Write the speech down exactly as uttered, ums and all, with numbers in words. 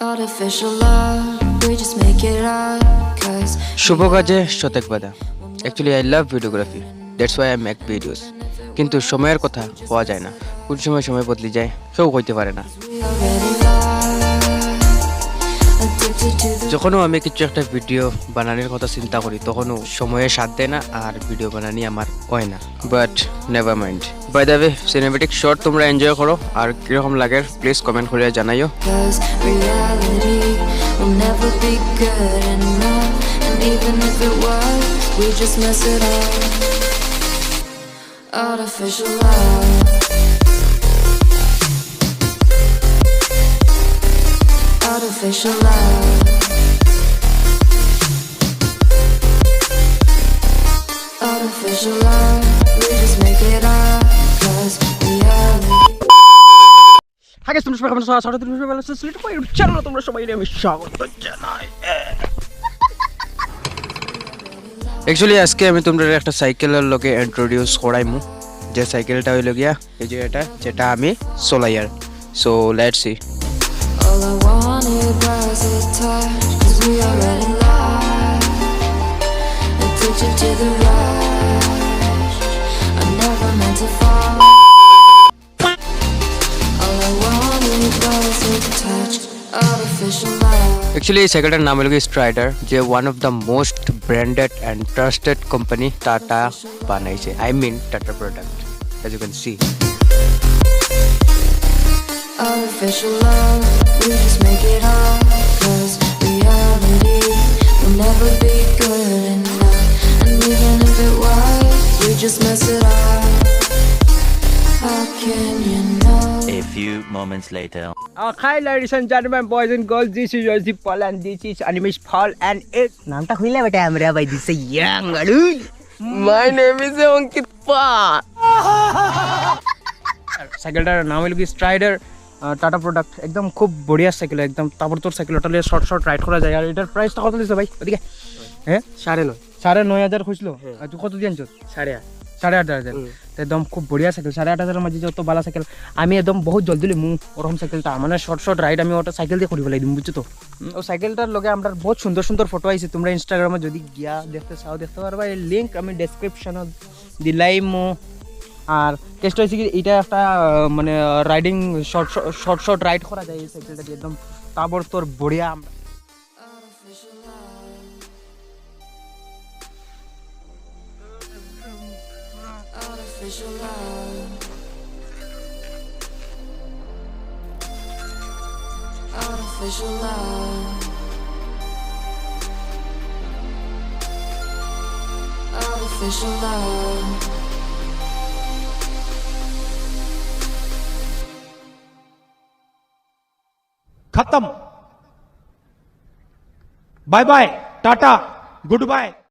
Artificial love, we just make it up, cause শুভ কাজে শতেক বাধা। Actually, I love videography, that's why I make videos. কিন্তু সময়ের কথা কওয়া যায় না, কোন সময় সময় বদলি যায় কেউ কইতে পারে না। we already lost. Addicted to the যখনও আমি কিছু একটা ভিডিও বানানোর কথা চিন্তা করি, তখনও সময়ে সাথ দেয় না আর ভিডিও বানানি আমার হয় না। But never mind, by the way, cinematic shot তোমরা এনজয় করো, আর কিরকম লাগে প্লিজ কমেন্ট করে জানাইও। Cause reality will never be good enough. And even if it was, we just mess it up. Artificial love. Artificial love. Artificial love. We just make it up. Cause reality. Hi guys, তোমরা সবাই কেমন আছো? আশা করি তোমরা সবাই ভালো আছো। Sylhet point channel তোমরা সবাই আমি স্বাগত জানাই। অ্যাকচুয়ালি আজকে আমি তোমরা একটা সাইকেলের লগে ইন্ট্রোডিউস করাইমু, যে সাইকেলটা হইল গিয়া এই যে এটা, যেটা আমি চলাইয়ার। So let's see. All I wanted was a touch, cause we already lost. Addicted to the rush, I never meant to fall. All I wanted was a touch, artificial love. Actually এই সাইকেলটার নাম হইল গিয়া স্ট্রাইডার, যে one of the most branded and trusted company tata বানাইছে, I mean Tata product, as you can see. Artificial love, we just make it up. Cause reality will never be good enough. And even if it was, we just mess it up. How can you know? A few moments later. Uh, hi ladies and gentlemen, boys and girls, this is Joseph Paul and this is Animesh Paul and it নামটা হইলে বেটা আমরা ভাই দিছে ইয়াং আড়ুই। My name is Ankit Pal. সাইকেলটার নাম হইল কি স্ট্রাইডার, টাটা প্রোডাক্ট। একদম খুব বড়িয়া সাইকেল, একদম তাবড়তোড় সাইকেল। ওটা নিয়ে শর্ট শর্ট রাইড করা যায়। আর এটার প্রাইসটা কত দিছে ভাই ওদিকে? হ্যাঁ, সাড়ে নয়। সাড়ে নয় হাজার খুঁজলো। আর তুই কত দিয়ে আনছো? সাড়ে আট। সাড়ে আট হাজার। তো একদম খুব বড়িয়া সাইকেল, সাড়ে আট হাজারের মাঝে যত ভালা সাইকেল। আমি একদম বহুত জলদি লিমু ওরকম সাইকেলটা, মানে শর্ট শর্ট রাইড আমি ওটা সাইকেল দিয়ে করি ফেলাই দিম, বুঝছো তো? হুম, ও সাইকেলটার লগে আমরা বহুত সুন্দর সুন্দর ফটো আইছে, তোমরা ইনস্টাগ্রামে যদি গিয়া দেখতে চাও দেখতে পারবা। এই লিঙ্ক আমি ডেসক্রিপশনে দিলাইমু। আর কেসটা হয়েছে কি, এটা একটা আহ, মানে riding short short short ride করা যায় এই সাইকেলটা দিয়ে, একদম তাবড়তোড় বড়িয়া। আমরা Artificial love. Artificial love. Artificial love. खत्म। Bye bye, tata, good bye.